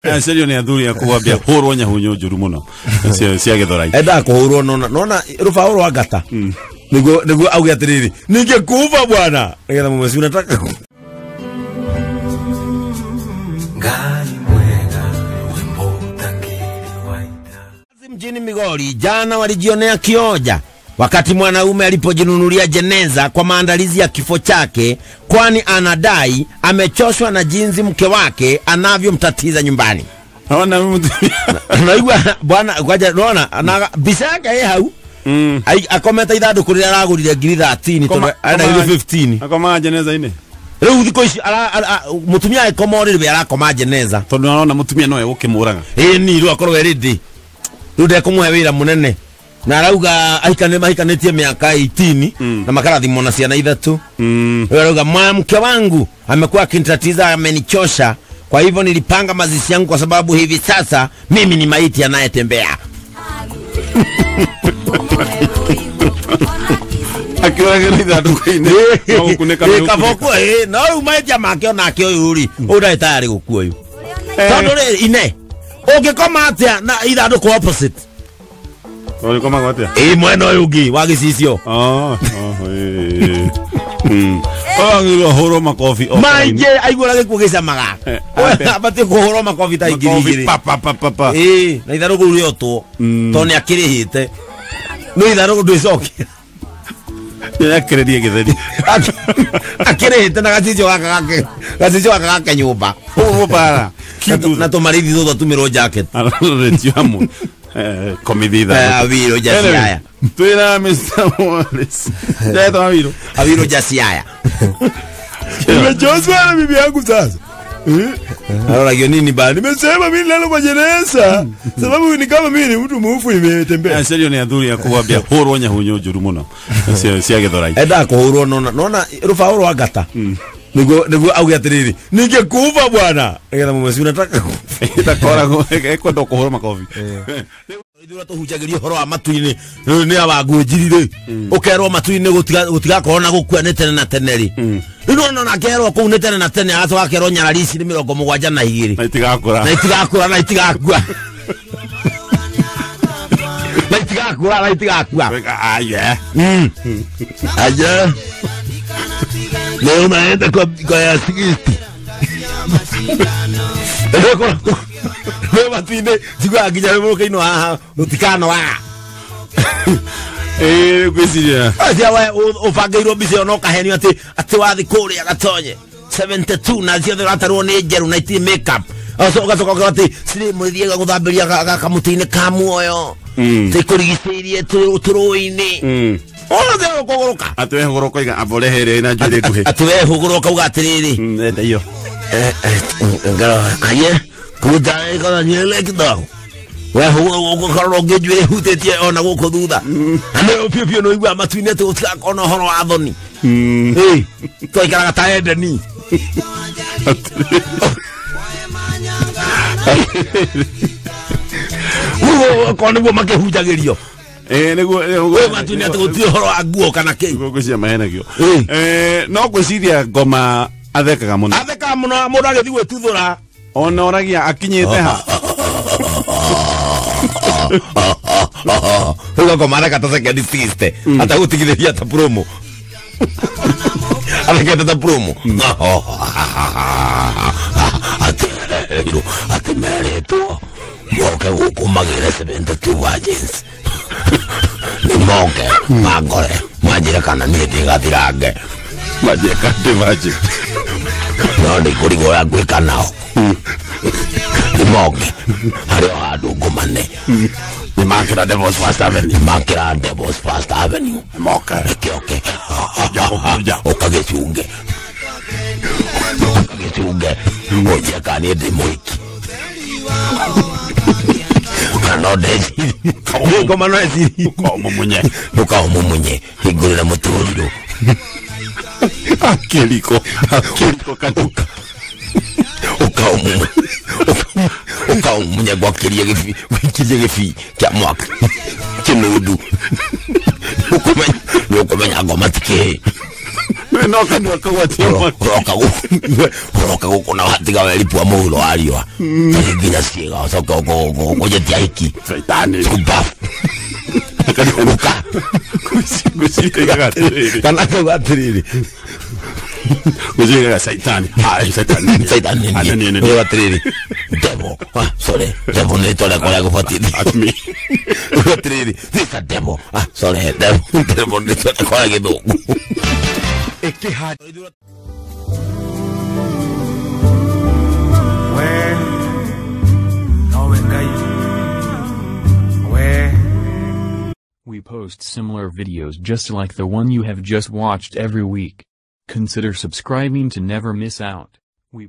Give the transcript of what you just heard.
Acario nĩ athuri a kũgwambia hũrwo nyahunyo njũru mũno cia gĩthorai. Endaga kũhũrwo nona nona rũbaũ rwa ngata nĩguo auge atĩrĩrĩ ningekufa bwana nĩgetha mũmeci unataka mjini Migori jana walijionea kioja wakati mwanaume alipojinunulia jeneza kwa maandalizi ya kifo chake, kwani anadai amechoshwa na jinsi mke wake anavyomtatiza nyumbani. Naona mtu naigua bwana kwaja naona ana mbica yake ĩ hau. Akometa ithandũkũ rĩrĩa aragũrire ngiri 13 tondũ arenda ngiri 15. Akoma jeneza inĩ. Rĩu thikũ ici mũtumia agĩkoma ũrĩrĩ arakoma jeneza tondũ arona mũtumia no egũkĩmũraga. Ĩni rĩu akorwo ready. Rĩu ndekũmũhe wĩra mũnene. Na arauga mahikanĩtie miaka 18 na makarathimwo na ciana ithatũ. Arauga mwanamke wangu amekuwa akinitatiza, amenichosha, kwa hivyo nilipanga mazishi yangu kwa sababu hivi sasa mimi ni maiti anayetembea. Akĩũragĩra ithandũkũ-inĩ no gũkunĩka kaboko no rĩu mahĩtia make onake ũyũ rĩ ũyũ ndarĩ tayarĩ gũkua ũyũ tondũ rĩrĩ ine ũngĩkoma atĩa na ithandũkũ opposite. Ũrĩkomaga atĩa? Ĩ mwena ũyũ ũngĩ wa gĩcicio. Agĩrĩirwo ahũrwo makobi maingĩ aiguaga gĩkuũ gĩcamaga. Abatiĩ kũhũrwo makobi ta ngiri igĩrĩ. Pa pa pa pa pa. Ĩ na ithandũkũ rĩu rĩotwo tondũ nĩ akĩrĩhĩte no ithandũkũ ndwĩcokia. Akĩrĩrie gĩtheri. Akĩrĩhĩte na gacicio gaka gake gacicio gaka gake nyũmba. Ũguo bara. Na tũmarithi tũtũ tumĩrwo jacket. Arorĩtio hamwe. Komithi ithandũkũ. Awiro Jasiaya. Twĩna Mr. Wallace. Ndetwa Awiro. Awiro Jasiaya. Nimechoshwa na bibi yangu sasa. Aroragio nini bana? Nimesema mimi nilala kwa jeneza sababu ni kama mimi ni mtu mufu nimetembea. Acario nĩ athuri a kũgwambia hũrwo nyahunyo njũru mũno cia gĩthorai. Endaga kũhũrwo nona nona rũbaũ rwa ngata nĩguo auge atĩrĩrĩ ningekufa bwana nĩgetha mũmeci unataka itakoragwo ekwenda kũhũrwo makobi. Ithuĩ tũhunjagĩria ũhoro wa matu-inĩ nĩ awangũnjiri rĩ ũkerwo matu-inĩ gũtigakorwo na gũkua nĩ tene na tene rĩ rĩu nona nakerwo kũu nĩ tene na tene agacoka akerwo nyarari ici nĩ 72 na itigakũra na itigakũra na itigakua na itigakũra na itigakua. Aya aya leo naenda kwa ya 60 leo matu-inĩ tiguaga nginya rũrũka-inĩ haha rũtikanoaga. Ngwĩciria acia we ũbangĩirwo mbica ĩyo na ũkahenio atĩ wathi kũrĩa gatonye 72 na ciothe ũratarwo nĩ njerũ na itirĩ makeup ũgacoka ũkerwo atĩ cirĩ mũrĩthiaga gũthambĩria kamũtĩ-inĩ ka muoyo tĩkũrigicĩirie tũrũĩ-inĩ othe ũkũgũrũka atĩ wehũgũra ũkoiga amba ũrehe ĩrĩa ĩna njuĩrĩ nguhĩ atĩ wehũgũra ũkauga atĩrĩrĩ enda iyo kaye kuta ĩkorwo nywĩre kidogo wehũgũra ũgakorwo ũngĩ njuĩrĩ hutĩtie ona gũkũ thutha na nĩ biũ biũ nĩ ũiguaga matu-inĩ atĩ gũtigakorwo na ũhoro wa thoni. Twaikaraga ta Edeni. Ũguo okorwo nĩguo makĩhunjagĩrio. Nĩguo matu-inĩ atĩ gũtirĩ ũhoro wa nguo kana kĩ. Ngwĩciria mahenagio. No ngwĩciria ngoma athekaga mũno. Athekaga mũno mũndũ agĩthiĩ gwĩtuthũra. Ona oragia akinyĩte ha. Rĩu ngoma areka ta second 60 atagũtigithĩria ta promo. Athekete ta promo. Atĩ merĩtwo moke gũkũ magĩre 72 virgins. Nĩ moke mangore manjĩre kana niĩ ndĩgathirange. Manjĩre kana ndĩ virgin. No nĩ kũrigwo ũrĩa ngwĩka nao. Nĩ moke harĩ o handũ ngũmane. Nĩ makĩra Devil's First Avenue. Makĩra Devil's First Avenue. Moke. Reke oke. Ũkagĩcunge. Ũkagĩcunge. Ũnjĩre kana niĩ ndĩ mũhiki. Kana no ndecirie. Ngoma no ecirie. Ũkaũmumunye. Ũkaũmumunye. Hingũrĩra mũtũrirũ. Akĩriko. Akĩriko kanuka. Ũkaũmumunye gwakĩrie gĩbii gwĩkĩrie gĩbii kĩa mwaki kĩnundu. Nĩ ũkũmenya ngoma ti kĩĩ. No kanua kagwatia mwaki. Uroka guku na watiga weripua mũhuro wa riũa nginya ciĩga ũcoke ũnjĩtie ahiki. Shaitani. Kumbafu. Uka. Ngwĩciria atĩrĩrĩ. Kana akauga atĩrĩrĩ. Ngwĩciria shaitani. Ah, shaitani. Shaitani Ah, nĩ nĩ niĩ. nĩ. Uga atĩrĩrĩ. Devil. Ah, sorry. Devil nĩ rĩtwa rĩakwa rĩa gũbatithio. Atumi. Uga atĩrĩrĩ. This is a devil. Ah, sorry. Devil. Devil nĩ rĩtwa rĩakwa rĩa gĩthũngũ. We nowe Ngai we. We post similar videos just like the one you have just watched every week. Consider subscribing to never miss out. We